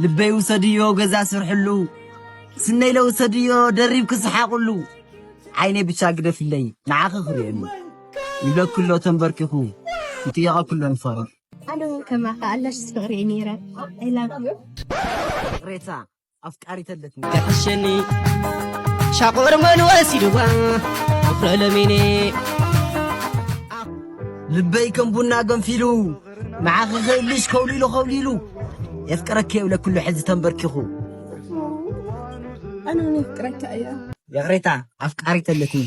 ልበይ ውሰድዮ ገዛ ስርሕሉ፣ ስነይ ለውሰድዮ ደሪብ ክስሓቕሉ። ዓይነይ ብቻ ግደፍለይ ንዓኺ ክርእየሉ። ይብለክሎ ተንበርኪኹ፣ ይጥየቐክሎ ንፈረር። ኣነ እውን ከማኻ ኣለሽ ፍቕሪ ነይረ። I love you። ቅሬታ ኣፍቃሪት ኣለትኒ። ክሕሸኒ ሻቆር መን ወሲድዋ ፍቕረ ለሚኔ። ልበይ ከም ቡና ገንፊሉ፣ ንዓኺ ክእልሽ ከውሊሉ ከውሊሉ። የፍቅረኪ የብለክሉ ሕዚ ተንበርኪኹ። ኣነ እውን የፍቅረካ እያ። ይቕሬታ ኣፍቃሪት ኣለትኒ።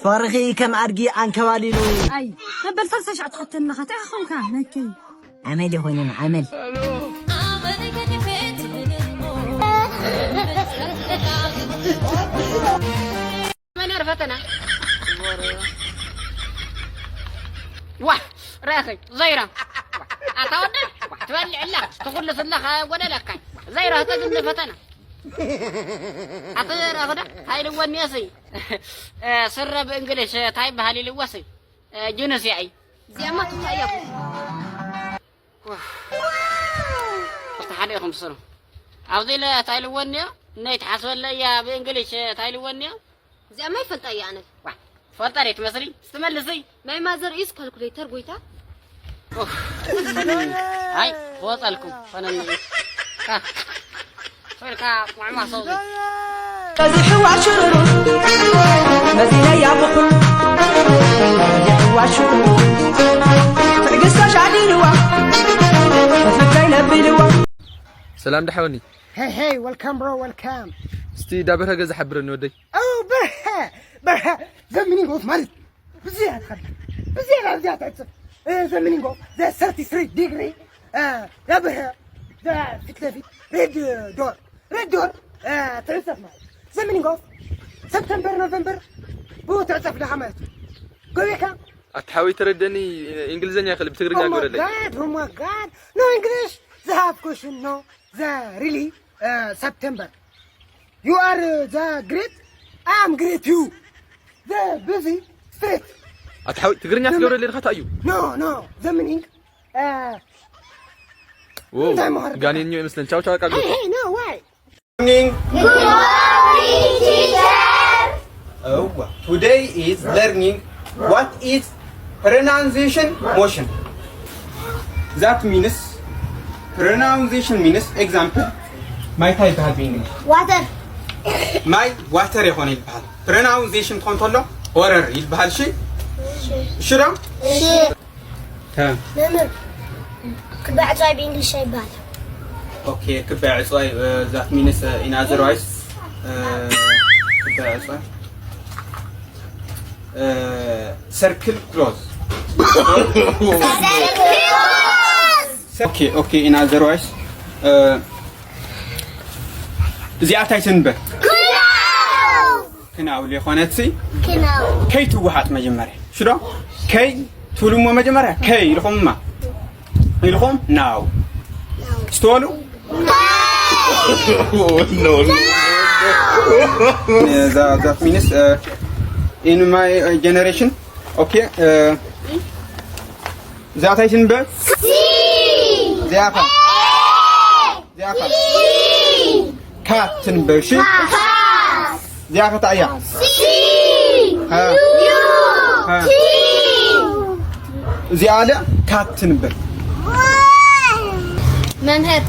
ፍቕርኺ ከም ኣድጊ ኣንከባሊሉ። ኣይ መበል ሰለስተ ሻዕ ትሓተኒ ኣለኻ፣ እንታይ ኾንካ? መከይ ኣመል ይኾነን ኣመል። መን ፈተና? ዋ ረኸይ ዘይራ ኣታ ወደ ትበልዕ ኣላ ትኹልስ ኣላ ወደለካ ዘይራ ተግን ፈተና ኣተ ዘይራ ኸዳ ሃይልወን የሰይ ስረ ብእንግሊሽ ታይ በሃል ይልወሰይ ጅንስ ያይ እዚኣማ ትታያ ብቲ ሓደ ኢኹም ስሩ ኣብዚ ኢለ ታይ ልወን እዮ ነይ ትሓስበለ እያ ብእንግሊሽ ታይ ልወን እዮ እዚኣማ ይፈልጣ እያ ኣነ ዋ ፈልጣ ደይ ትመስሊ ስትመልስይ My mother is calculator ጎይታ ኣይ ክወፀልኩም ፈነኒ ፈልካ ቋዕማ ሰው እዚ ሕዋ ሽሩሩ መዚነያ ብኹል እዚ ሕዋ ሽሩሩ ትዕግስታ ሻዲንዋ ተፈታይ ነቢልዋ ሰላም ዳሓወኒ Hey hey welcome bro welcome እስቲ ዳበርሀ ገዛ ሓብረኒ ወደይ Oh በርሀ በርሀ ዘምኒንጎፍ ማለት ብዚያ ብዚያ ብዚያ ታይጽ ዘምኒንጎ the thirty three degree ዳበርሀ ፊት ለፊት red door red door ትዕጸፍ ማለት ዘምኒንጎፍ ሰፕተምበር ኖቨምበር ብኡ ትዕጸፍ ዳኻ ማለት ገቤካ ኣታ ሓወይ ተረደኒ እንግሊዘኛ ይኽእል ብትግርኛ ግበረለይ God oh my God no English the half question no the really uh, September you are uh, the great I am great you the busy straight ኣታ ሓወይ ትግርኛ ትገብረለይ ዲኻ ታዩ no no the meaning uh, ዎ ጋኔን እዮ ይመስለን ቻው ቻው ቃል hey hey no why Good morning, teacher. Oh, today is learning what is pronunciation motion. That means pronunciation means example ማይ እንታይ ይበሃል ብእንግሊሽ Water. ማይ ዋተር ይኾን ይበሃል pronunciation ትኾን ተሎ ወረር ይበሃል ሺ ሽሮ መምህር ክባዕ ጻይ ብእንግሊሽ ይበሃል okay ክባዕ ጻይ that means in other words ክባዕ ጻይ circle close okay okay in other words እዚኣ እንታይ ትንበ ክናው ሊኾነትሲ ከይ ትወሃጥ መጀመርያ ሽዶ ከይ ትብሉ እሞ መጀመርያ ከይ ኢልኹምማ ኢልኹም ናው ስትበሉ no, no. that means uh, in my uh, generation okay uh, እዚኣ እንታይ ትንበብ እዚኣ ከ እዚኣ ከ ካት ትንበብ እሺ እዚኣ ከ እንታይ እያ እዚኣ ለ ካት ትንበብ መምህር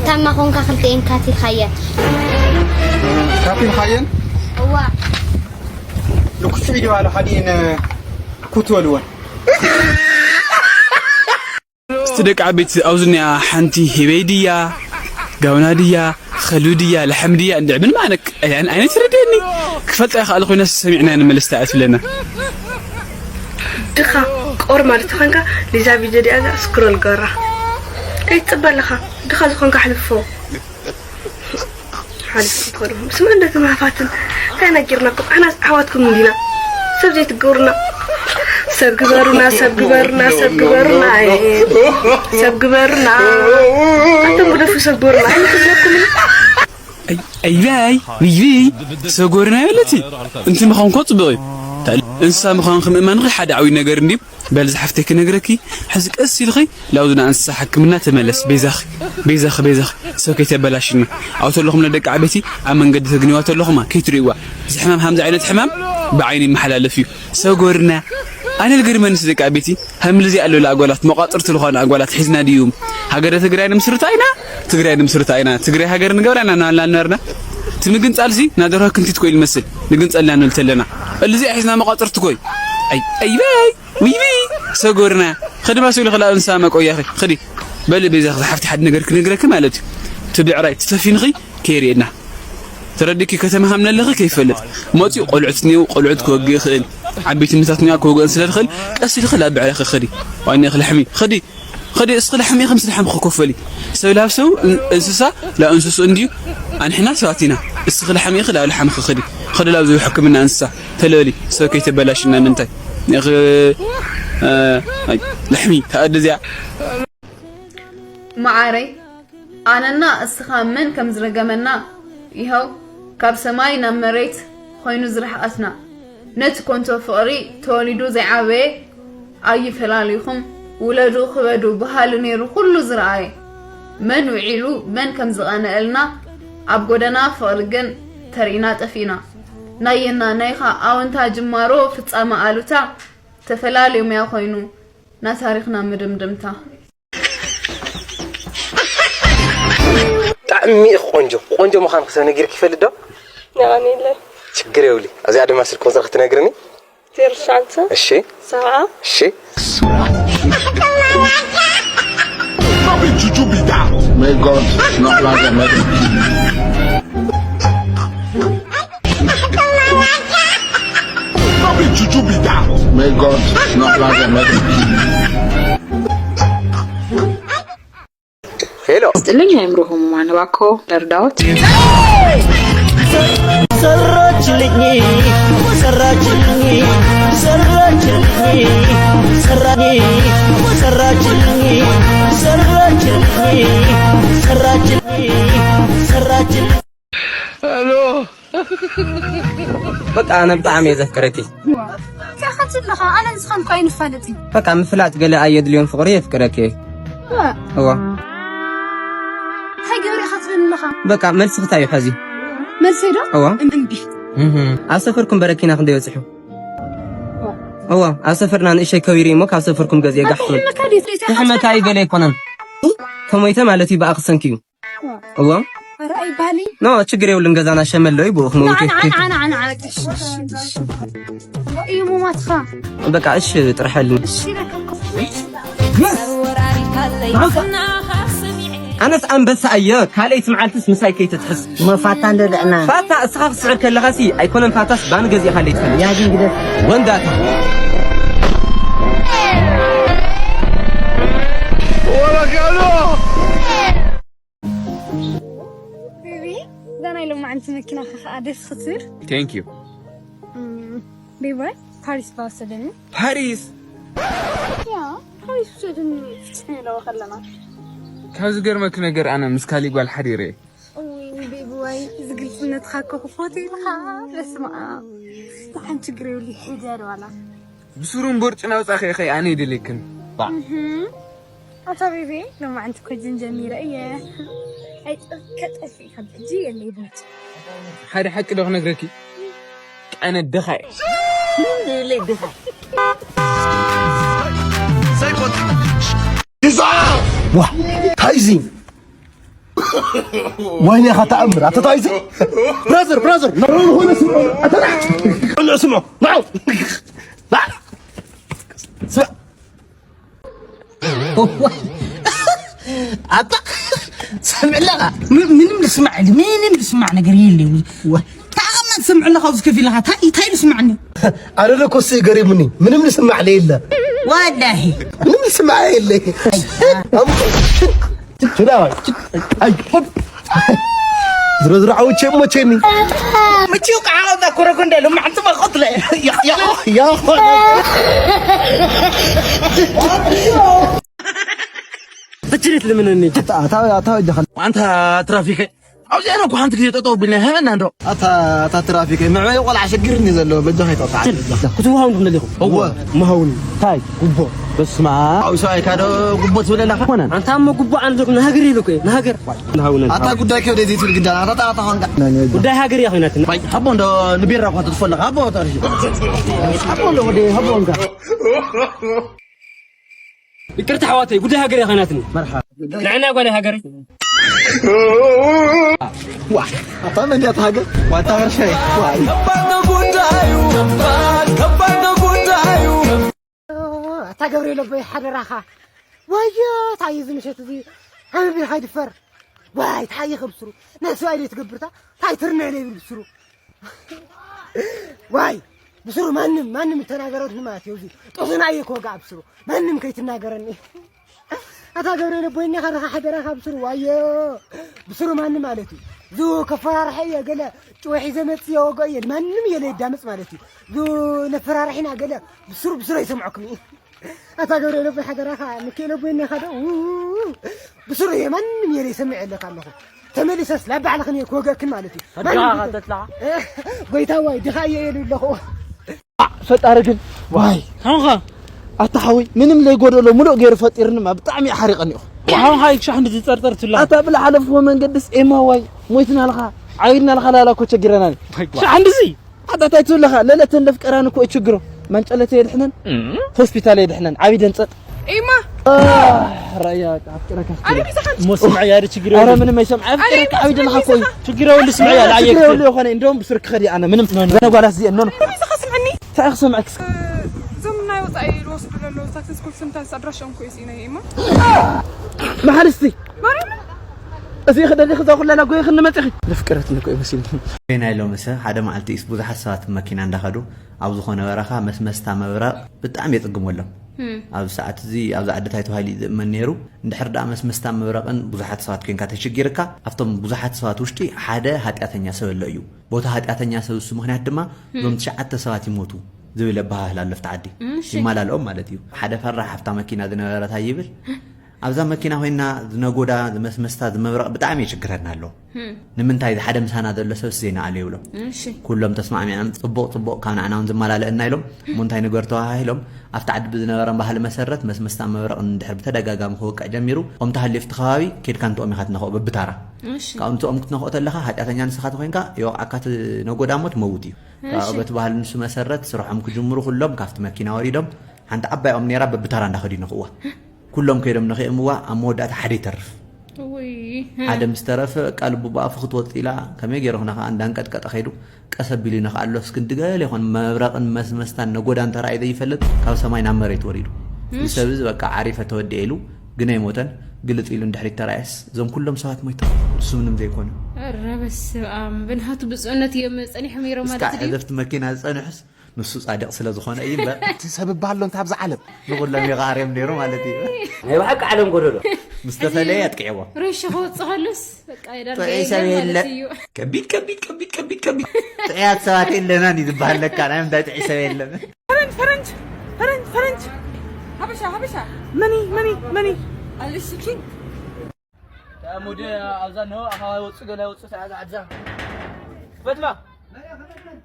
ታማ ኮንካ ክልተኤን ካት ኢልካየን ካት ኢልካየን እዋ ልኩስዕ ድባለ ሓዲኤን ኩትበልወን እስቲ ደቂ ዓበይቲ ኣብዚ እኒኣ ሓንቲ ህበይ ድያ ጋውና ድያ ኸልቢ ድያ ላሕሚ ድያ እንድዒ ምንም ኣነ ኣይነት ይረድየኒ ክፈልጣ ይኽኣል ኮይና ሰሚዕና ንመልስ ተኣ ትብለና ድኻ ቆር ማለት ተኾንካ ሊዛ ቪድዮ ዲኣ እዛ ስክሮል ገራ ከይትፅበ ኣለኻ ድኻ ዝኾንካ ኣሕልፎ ሓሊፍኩም ትኸዱ ስማ እንደ ተማፋትን እንታይ ነጊርናኩም ኣሕናስ ኣሕዋትኩም እንዲና ሰብ ዘይትገብሩና ሰብ ግበሩና ሰብ ግበሩና ሰብ ግበሩና ኣይ ሰብ ግበሩና ኣቶም ግደፉ ሰብ ግበሩና ኣይንሕዝነኩም ኣይባይ ውይውይ ሰጎርና ይበለቲ። እንቲ ምዃን እኮ ጽቡቕ እዩ። እንስሳ ምዃንኺ ምእማንኺ ሓደ ዓብዪ ነገር እንድዩ። በል ዝሓፍተይ ክነግረኪ፣ ሕዚ ቀስ ኢልኺ ላውዝና እንስሳ ሕክምና ተመለስ። ቤዛኺ ቤዛኺ ቤዛኺ ሰብ ከይተበላሽና። ኣብኡ ተለኹም ንደቂ ዓበይቲ ኣብ መንገዲ ተግንዋ ተለኹማ ከይትርእይዋ። እዚ ሕማም ሃምዚ ዓይነት ሕማም ብዓይኒ ይመሓላለፍ እዩ። ሰጎርና ኣነ ልገርመንስ ደቂ ዓበይቲ ሃምልዚ ኣለሉ ኣጓላት መቋፅርቲ ዝኾነ ኣጓላት ሒዝና ድዩም ሃገረ ትግራይ ንምስርታ ኢና። ትግራይ ንምስርታ ኢና። ትግራይ ሃገር ንገብራ ኢና ናላ ነርና። እቲ ምግንፃል ሲ ናደርሆ ክንቲት ኮይል መስል። ንግንፀልና ንብል ተለና እልዚ ሒዝና መቋፅርቲ ኮይ። ኣይ ኣይበይ ውይቢ ሰጎርና። ኸዲ ማስሉ ኸላ እንሳ መቆያኺ ኸዲ በል ቤዛ ዝሓፍቲ ሓድ ነገር ክነግረኪ ማለት እዩ። ትብዕራይ ትተፊንኺ ከይርእየና ተረዲኪ። ከተማ ሃምነለኺ ከይፈልጥ መፂኡ ቆልዑት እኒው ቆልዑት ክወግእ ይኽእል። ዓበይቲ ምታት ኒዋ ክወግእን ስለ ዝኽእል ቀስ ኢልኺ ላብ ብዕራኺ ኸዲ። ዋኒኺ ላሕሚ ኸዲ። ኸዲ እስኺ ላሕሚ ኢኺ ምስ ላሕሚ ክኮፈሊ። ሰብ ላብ ሰው እንስሳ ላብ እንስሱ እንድዩ። ኣንሕና ሰባት ኢና። እስኺ ላሕሚ ኢኺ ላብ ላሕሚ ኸዲ። ኸዲ ላብ ዝው ሕክምና እንስሳ ተለበሊ። ሰብ ከይተበላሽና ንምንታይ ኢኺ ላሕሚ ተኣዲ እዚኣ። መዓረይ ኣነና እስኻ መን ከም ዝረገመና ይኸው ካብ ሰማይ ናብ መሬት ኾይኑ ዝረሕቐትና ነቲ ኮንቶ ፍቕሪ ተወሊዱ ዘይዓበየ ኣይፈላልይኹም ውለዱ ክበዱ በሃሊ ነይሩ ኩሉ ዝረኣየ መን ውዒሉ መን ከም ዝቐነኣልና ኣብ ጎደና ፍቕሪ ግን ተሪእና ጠፊእና ናየና ናይኻ ኣወንታ ጅማሮ ፍጻመ ኣሉታ ተፈላልዩ መያ ኾይኑ ናታሪኽና መደምደምታ። ብጣዕሚ ኢኺ ቆንጆ። ቆንጆ ምዃንኪ ሰብ ነጊርኪ ይፈልጥ ዶ? የቐንየለይ። ችግር የብሉይ። እዚኣ ድማ ስልኪ ቁፅርኪ ትነግርኒ? ዜሮ ትሽዓተ። እሺ። ሰብዓ። እሺ። May God not allow them let them kill you. May God not allow them let them kill you. ሄሎ ስጥልኝ የአእምሮ ህሙማን እባክዎ ለርዳዎት። ሰራችልኝ ሰራችልኝ ሰራችልኝ ሰራችልኝ ሰራችልኝ ሰራችልኝ ሰራችልኝ በቃ ኣነ ብጣዕሚ እየ ዘፍቅረኪ። እንታይ ትብለኻ ኣነ ንስኻን እኮ ኣይንፋለጥን። በቃ ምፍላጥ ገለ ኣየድልዮን ፍቕሪ የፍቅረኪ እየ። እዋ እንታይ ገብረ ኢኻ ትብለኒ ኣለኻ? በቃ መልስኺ እንታይ እዩ ሐዚ? መልሰይ ዶ? እዋ እምቢ። እህ ኣብ ሰፈርኩም በረኪና ክንደይ በፂሑ? እዋ ኣብ ሰፈርና ንእሸይ ከቢሩ እሞ ካብ ሰፈርኩም ገዚኤ ጋሕ ክብል። ሕመካ ድዩ? ትሕመካ እዩ ገለ ኣይኮነን። ተሞይተ ማለት እዩ ብኣኺ ሰንኪ እዩ። እዋ ኧረ ኣይባሊ። ኖ ችግር የብሉን ገዛና ሸመሎ እዩ ብኡ ክመውት እዩ። እዩ ሙማትኻ በቃ እሺ ጥርሐልኝ። እሺ ረከብኩ። ኣነስ ኣንበሳ እየ ካልኣይቲ መዓልትስ ምሳይ ከይትትሕዝ። መፋታ እንደልዕና ፋታ እስኻ ክትስዕር ከለኻሲ ኣይኮነን ፋታስ ባኒ ገዚእኻለይ ትፈልጥ። ያግን ግደፍ ወንዳታ ቤቢ እዛ ናይ ሎማዓንቲ መኪናኻ ከዓ ደስ ክትብል። Thank you። ቤቢ ፓሪስ ባወሰደኒ። ፓሪስ ያ ፓሪስ ውሰደኒ ፍትሒ ንለዎ ከለና። ካብ ዝገርመኪ ነገር ኣነ ምስ ካሊ ጓል ሓዲረ እየ። እውይ ቤቢ ዋይ እዚ ግልፅነትኻ እኮ ክፎት ኢልካ። በስመ ኣብ። ብሓንቲ ችግር የብሉ ይሕደር ዋላ። ብስሩን ቦርጭን ኣውፃኺ ኢኸ ኣነ ይደልየክን። ኣታ ቤቢ ሎማዓንቲ ኮጅን ጀሚረ እየ። ኣይጠፍከ ጠፊ ካብ ሕጂ የለይ ቦርጭ። ሓደ ሓቂ ዶ ክነግረኪ? ኣነ ድኻ እየ። ዋ ታይዚ ወይኔ ኸተኣምር ኣቶ ታይዚ ብራዘር ብራዘር ንዑ ንኹነ ስምዑ ኣተና ንዑ ስምዑ ንዑ ስምዕ ኣታ ሰምዕ ኣለኻ ምንም ልስማዕ ምንም ልስማዕ ነገር የለ ተኣማ ትሰምዕ ኣለኻ ኣብዚ ከፊ ኣለኻ እንታይ ልስማዕኒ ኣነ ዶ ኮስ ገሪሙኒ ምንም ልስማዕ ለየለ ወላሂ ምንም ልስማዕ የለ ዝረዝራዓው ቸሞ ቸኒ ምቺው ከዓ እዛ ኮረኮ እንደ ሎማዕንቲ መቆትለ ያኾነ ብትሪት ልምንኒ ኣታ ወጃኸ ኣንታ ትራፊክ ኣብዚኣ እኮ ሓንቲ ግዜ ጠጠው ቢልና ሃበና እንዶ። ኣታ ኣታ ትራፊክ ምዕበይ ቆልዓ ሽግር እንዲ ዘሎ በጃ ከይተውታ። ክትወሃው እንዶ ለኹ። እወ። መሃውኒ። ታይ ጉቦ። በስማ። ኣብ ሰው ኣይካዶ ጉቦ ትብለላ ኾነ። ኣንታ እሞ ጉቦ ኣንዶ ንሃገር ኢሉ እኮ ንሃገር። ንሃውነ። ኣታ ጉዳይ ከብደ ዘይትብል ግዳ ኣታ ኣታ ኣታ ኾንካ። ጉዳይ ሃገር እያ ኮይናትና። ባይ ሃቦ እንዶ ንቢራ እኳ ትጥፈለካ ሃቦ ታሪሽ። ሃቦ እንዶ ወደ ሃቦ እንካ። ይቅርታ ኣሕዋተይ፣ ጉዳይ ሃገር እያ ኸይናትኒ። መርሓባ። ንዓና ጓል ሃገር። ዋ፣ ኣታ መን እያ እታ ሃገር? ዋ፣ ኣታ ሕርሻ እያ። ዋ። ከባድ ነው ጉዳዩ፣ ከባድ፣ ከባድ ነው ጉዳዩ። ኣታ ገብርኤል ኣቦይ ሓደራኻ። ዋዮ፣ እንታይ እዩ እዚ ምሸት እዚ? ሃመ ቢልካ ይድፈር። ዋይ፣ እንታይ እዩ ከብስሩ? ናይ ሰብኣይ ደይ ትገብርታ? እንታይ ትርንዕ ደይ ይብል ብስሩ? ዋይ፣ ብስሩ ማንም፣ ማንም ይተናገረኒ ማለት እዩ። እዚ ጦስና እየ ክወጋእ ብስሩ። ማንም ከይትናገረኒ። ኣታ ገብረ ልቦይ እኒኻ ርኻ ሓደራኻ ብስሩ ዋዮ። ብስሩ ማንም ማለት እዩ። ዙ ከፈራርሐ እየ ገለ ጭወሒ ዘመጽእ የወገ እየ። ማንም እየ ለየዳምጽ ማለት እዩ። ዙ ነፈራርሒና ገለ ብስሩ፣ ብስሩ ኣይሰምዐኩም እየ። ኣታ ገብረ ልቦይ ሓደራኻ፣ ሚካኤል ኣቦይ እኒኻ ዶ? ው፣ ብስሩ እየ ማንም እየ ለይሰምዕ የለካ ኣለኹ። ተመሊሰስ ላብ ባዕልኽን እየ ክወገእክን ማለት እዩ። ኣድኻ ማንም ከተትላ? እ፣ ጎይታ ዋይ፣ ድኻ እየ እየ ኣለኹ። ፈጣሪ ግን ዋይ። ታንኻ? ኣታ ሓወይ፣ ምንም ለይጎደሎ ሙሉእ ገይሩ ፈጢርንማ ብጣዕሚ ሓሪቐኒ እኹ። ታንኻ ይክሻሕ እንዲ ዝጸርጠር ትላ? ኣታ ብላ ሓለፍዎ መንገድስ ኤማ ዋይ፣ ሞይትና ኣለኻ፣ ዓይልና ኣለኻ ላላ እኮ ቸጊረናኒ። ዋይ፣ ዋይ። ሻሕ እንድዚ? ኣታ እንታይ ትብለኻ? ለለተን ለፍቀራን እኮ እዩ ችግሮ። መንጨለተ የድሕነን፣ ሆስፒታል የድሕነን። ዓቢ ደንጸጥ። ኤማ። ራያ ኣፍቅረካ ኣነ ክትብል። ቢዛኻ እሞ ስምዐያ፣ ችግር ኧረ የብሉን። ምንም ኣይሰምዕ። ኣፍቅረካ ዓቢ ደለኻ እኮ እዩ። ችግር የብሉ፣ ስምዐያ፣ ችግር ለዓየክ የብሉ ይኾነ። እንደውም ብስር ክኸዲ ኣነ ምንም ኖ፣ ኖ። በነጓላት እዚአን ኖ፣ ኖ። ኣነ ቢዛኻ ስምዐኒ። እንታይ ክሰምዐክ እስከ? እዞም ናይ ወጻኢ ዝወስዱ ዘለዉ ታክሲ ስኩል ስምታ ኣድራሻኦም እኮ እዩ ስኢነ ኤማ። መሓልስቲ። ማርያም። እዚ ክደሊ ክዛ ኩለላ ጎይ ክንመጽኺ። ለፍቅረትኒ እኮ ይመስልኒ። ናይ ሎምሰ ሓደ መዓልቲ ኢስ ብዙሓት ሰባት መኪና እንዳኸዱ ኣብ ዝኾነ በረኻ መስመስታ መብረቕ ብጣዕሚ የጽግሞሎም። እም። ኣብ ሰዓት እዚ ኣብዚ ዓዲ ታይ ተባሂሉ እዩ ዝእመን ነይሩ። እንድሕር ደኣ መስመስታ መብረቕን ብዙሓት ሰባት ኮንካ ተሽጊርካ፣ ኣብቶም ብዙሓት ሰባት ውሽጢ ሓደ ሃጢኣተኛ ሰብ ኣሎ እዩ። ቦታ ሃጢኣተኛ ሰብ እሱ ምኽንያት ድማ እም። እዞም ትሽዓተ ሰባት ይሞቱ ዝብል ኣበሃህላ ኣሎ ኣብቲ ዓዲ። እሺ። ይመላልኦም ማለት እዩ። ሓደ ፈራሕ ኣብታ መኪና ዝነበረ ታይ ይብል? ኣብዛ መኪና ኮይና ዝነጎዳ፣ ዝመስመስታ፣ ዝመብረቕ ብጣዕሚ የችግረና ኣሎ። እም። ንምንታይ ሓደ ምሳና ዘሎ ሰብስ ዘይነኣሉ ይብሎም። እሺ። ኩሎም ተስማዕሚዖም ጽቡቕ ጽቡቕ ካብ ንዓና እውን ዝመላለአና ኢሎም እሞ እንታይ ንገር ተባሂሎም ኣብቲ ዓዲ ብዝነበረም ባህሊ መሰረት መስመስታ መብረቕ እንድሕር ብተደጋጋሚ ክወቅዕ ጀሚሩ፣ ኦም ተሃልዩ ኣብቲ ከባቢ ኬድካ ንትኦም ኢኻ ትነኽኦ በብታራ። እሺ። ካብኡ ንትኦም ክትነኽኦ ተለኻ ሃጢኣተኛ ንስኻ ተኾይንካ ይወቕዓካ እቲ ነጎዳ እሞ ትመውት እዩ። እሺ። ካብኡ በቲ ባህሊ ንሱ መሰረት ስርሖም ክጅምሩ ኩሎም ካብቲ መኪና ወሪዶም ሓንቲ ዓባይ ኦም ነይራ በብታራ እንዳኸዱ ይነኽእዋ። ኩሎም ከይዶም ነኺኦምዋ ኣብ መወዳእታ ሓደ ይተርፍ። ውይ። ሓደ ምስ ተረፈ በቃ ልቡ ብኣፉ ክትወጽእ ኢላ ከመይ ገይሩ ክነኽኣ እንዳንቀጥቀጠ ከይዱ ቀስ ኣቢሉ ይነኽኣ ኣሎ። እስክንዲ ገለ ይኾን መብረቕን መስመስታን ነጎዳን ተራእዩ ዘይፈልጥ ካብ ሰማይ ናብ መሬት ወሪዱ። እዚ እሺ። ሰብ እዚ በቃ ዓሪፈ ተወዲኤ ኢሉ ግን ኣይሞተን። ግልጽ ኢሉ እንድሕሪት ተራእየስ እዞም ኩሎም ሰባት ሞይቶም ንሱ ምንም ዘይኮነ። ኧረ በስመ ኣብ። ብንሃቱ ብፁዕነት እዮም ጸኒሖም ነይሮም እስካዕ ማለት ድዩ? ዕዘፍቲ መኪና ዝጸንሑስ ንሱ ጻድቕ ስለ ዝኾነ እዩ እምበር። እቲ ሰብ እባ ኣሎ እንታ ኣብዛ ዓለም። ንኹሎም ይቐርዮም ነይሩ ማለት እዩ። ናይ ብሓቂ ዓለም ጎደሎ። ምስ ተፈለየ ኣጥቂዕዎ። ሬሾ ክወጽእ ከሎስ በቃ ዳርጋ ጥዑይ የለን ሰብ ማለት የለ። እዩ። ከቢድ፣ ከቢድ፣ ከቢድ፣ ከቢድ፣ ከቢድ። ጥዑያት ሰባት የለናን እዩ ዝበሃል ለካ። ናይ ምንታይ ጥዑይ ሰብ የለን? ፈረንጅ፣ ፈረንጅ፣ ፈረንጅ፣ ፈረንጅ። ሀበሻ፣ ሀበሻ። መኒ፣ መኒ፣ መኒ። ኣልሽ ኪንግ። ሙድ ኣብዛ ነው ኣኻባ ወጹ ገለ ወጹ ሰዓት ዓድዛ። ፈትማ።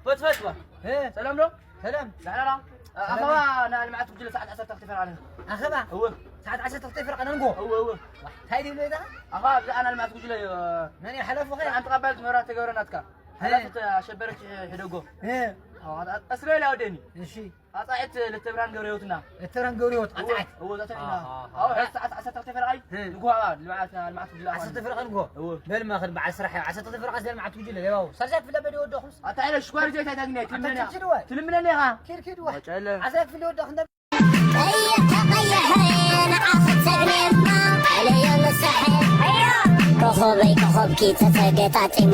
ፈት፣ ፈትማ። እ፣ ሰላም ዶ? ሰላም። ዛዕላላ። ኣኻባ ና ልምዓት ጉጅለ ሰዓት ዓሰርተ ክተፈርቃ ኣለና። ኣኻባ? እወ። ሰዓት ዓሰርተ ክተፈርቃ ነንጎ? እወ፣ እወ። እንታይ ድዩ ለዛ? ኣኻ ኣብዛ ኣና ልምዓት ጉጅለ እዩ። መን ይሓለፉ ኸ? ኣንቲ ቀባል መብራት ተገብረ ናትካ። እ። ሓላፊት ኣሸበረች ሕደጎ። እ። ኣዎ፣ ኣስረኤል ኣወደኒ። እሺ። ኣጻዕት ለተብርሃን ገብረህይወትና። ለተብርሃን ገብረህይወት፣ እወ፣ ኣጻዕት። እወ፣ እዛ ተብርሃን። ኣሃ፣ ኣዎ፣ ኣሃ። ሰዓት ዓሰርተ ክልተ ፈረቓ እዩ። እ። ንግሆ፣ ኣዋ፣ ልምዓት፣ ልምዓት ጉጅለ ዓሰርተ ኣዋን። ፈረቓ ንግሆ። እወ። በል ማኸድ በዓል ስራሕ እዩ። ዓሰርተ ክልተ ፈረቓ ስለ ልምዓት ጉጅለ፣ ለባው። ሰርዛ ፍለ በደ ወደኹስ? ኣታ፣ ሓይለ፣ ሽኳር ዘይታይ ታግኛይ፣ ኣታ ትልምነኒ። ትችል ወይ? ትልምነኒ ኢኻ። ኪድ፣ ኪድ ወይ? ወጨለ። ዓሰርተ ፍለ ወደኹ እንደ- ቀይሕ ተቐይሐ ንዓኺ ትሰግኒ እማ፣ ቀለዮ ንስሐ። ኮኸበይ ኮኸብኪ ተተገጣጢሙ።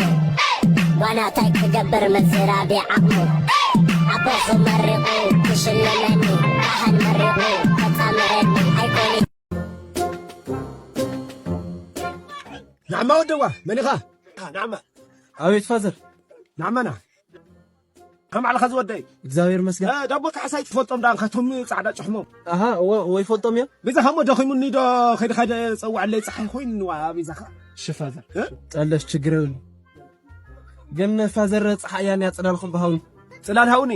ዋናታይ ክገብር ምዝራብ ዓቕሙ። ኣቦኹ መሪቑ ክሽልመኒ፣ ካህን መሪቑ ከጻምረኒ ኣይኮነ። ናዕማ ወደዋ፣ መን ኢኻ? ናዕማ። ኣቤት ፋዘር። ናዕማና። ከም ዓለኻ ዝወደይ። እግዚኣብሔር ይመስገን። እ፣ ዳቦ ካሕሳይ ትፈልጦም ዳ፣ ካቶም ጻዕዳ ጭሕሞም። ኣሃ፣ እወ፣ እወ፣ ይፈልጦም እዮም። ቤዛ ኸሞ ደኺሙኒ ዶ፣ ከይደ፣ ከይደ ጸውዐለይ፣ ጸሓይ ኮይንዋ፣ ቤዛ ኸ። እሺ ፋዘር። እ? ጠለሽ ችግር የብሉ። ግን ፋዘር ጸሓያን ያጽዳልኩም ብሃውኒ። ጽላል ሃውኒ።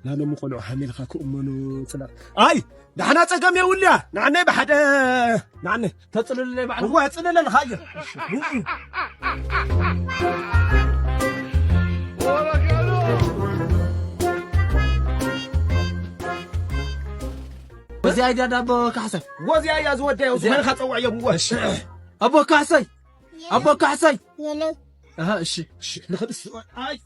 ናሎም ቆልዑ ሃሚልካ ክእመኑ ጽላል። ኣይ፣ ዳሕና ጸገም የብሉያ። ንዓነይ ብሓደ፣ ንዓነይ። ተጽልሉለይ ባዕሉ። እዋ፣ ጽልለልካ እየ። ወዚያ እያ ዳቦ ካሕሰ። ወዚያ እያ ዝወደዮ፣ እዚያ። ዝመንካ ጸውዕዮም፣ እወ። እሺ። ኣቦ ካሕሰይ፣ ኣቦ ካሕሰይ። የለ። ኣሃ፣ እሺ፣ እሺ። ንኽድስ፣ ኣይ።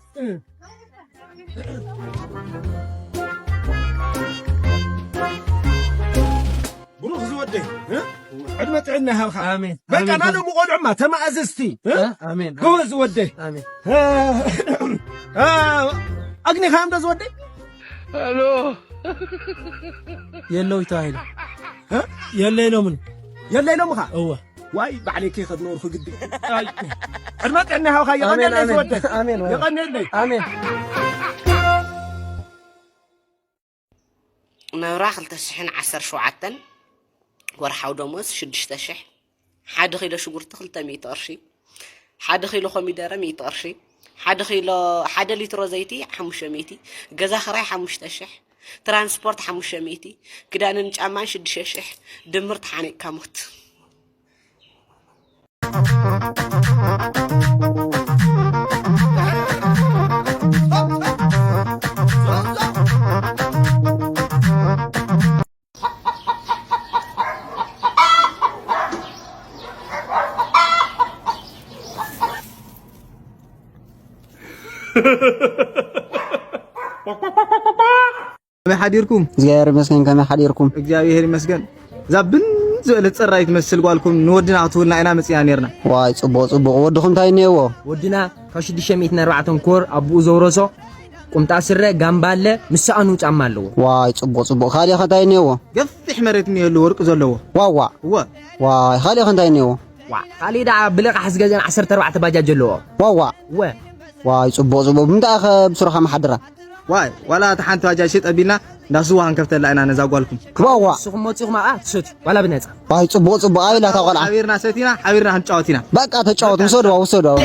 ብሩኽ ዝወደይ፣ እ? ዕድመ ጥዕና ይሃብካ። ኣሜን። በቃ ኣሜን። ናሎም ቆልዑማ ተማእዘዝቲ፣ እ? እ? ኣሜን። ጎበዝ ዝወደይ። ኣሜን። እ፣ እ፣ ኣግኒኻዮም ዶ ዝወደይ? ሄሎ። የለውይ ተባሂሉ። እ? የለ ኢሎምን። የለ ኢሎምኻ? እወ። ዋይ፣ ባዕለይ ከይኸድ ነበርኩ ግዲ። ኣይ። ዕድመ ጥዕና ይሃብካ። ኣሜን፣ የቐንየለይ ኣሜን። ዝወደይ። ኣሜን፣ ኣሜን። የቐንየለይ። ኣሜን። ናብራ ክልተ ሽሕን ዓሰርተ ሸውዓተን፣ ወርሓዊ ደሞዝ ሽዱሽተ ሽሕ። ሓደ ኪሎ ሽጉርቲ ክልተ ሚእቲ ቅርሺ። ሓደ ኪሎ ኮሚደረ ሚእቲ ቅርሺ። ሓደ ኪሎ፣ ሓደ ሊትሮ ዘይቲ ሓሙሽተ ሚእቲ። ገዛ ክራይ ሓሙሽተ ሽሕ። ትራንስፖርት ሓሙሽተ ሚእቲ። ክዳንን ጫማን ሽዱሽተ ሽሕ። ድምር ተሓኒቕካ ሞት። ከመይ ሓዲርኩም? እግዚኣብሔር ይመስገን፣ ከመይ ሓዲርኩም? እግዚኣብሔር ይመስገን። እዛ ብን ዝበለት ጸራይ ትመስል ጓልኩም ንወድና ክትውልና ኢና መጺና ኔርና። ዋይ፣ ጽቡቕ፣ ጽቡቕ። ወድኹም እንታይ እኒሄዎ? ወድና ካብ ሽዱሽተ ሚእትን ኣርባዕተን ኮር ኣቦኡ ዘውረሶ ቁምጣ ስረ፣ ጋምባለ፣ ምስ ሰኣኑ ጫማ ኣለዎ። ዋይ፣ ጽቡቕ፣ ጽቡቕ። ካሊእ ኸ እንታይ እኒሄዎ? ገፊሕ መሬት እኒሄሉ ወርቂ ዘለዎ። ዋዋ። እወ። ዋይ፣ ካሊእ ኸ እንታይ እኒሄዎ? ዋ፣ ካሊእ ደኣ ብልቓሕ ዝገዝአን ዓሰርተ ኣርባዕተ ባጃጅ ኣለዎ። ዋዋ። እወ። ዋይ፣ ጽቡቕ፣ ጽቡቕ። ብምንታይ ኸ ብስሩኻ መሓድራ? ዋይ፣ ዋላ እታ ሓንቲ ባጃጅ ሽጥ ኣቢልና እንዳ ስዋ ክንከፍተላ ኢና ነዛ ጓልኩም። ክባዋ። ንስኹም መጺኹም ኣብኣ ትሰትዩ፣ ዋላ ብነጻ። ዋይ፣ ጽቡቕ፣ ጽቡቕ። ኣበይ ኣላ እታ ቆልዓ? ሓቢርና ሰቲና፣ ሓቢርና ክንጫወት ኢና። በቃ ተጫወት፣ ውሰድዋ፣ ውሰድዋ።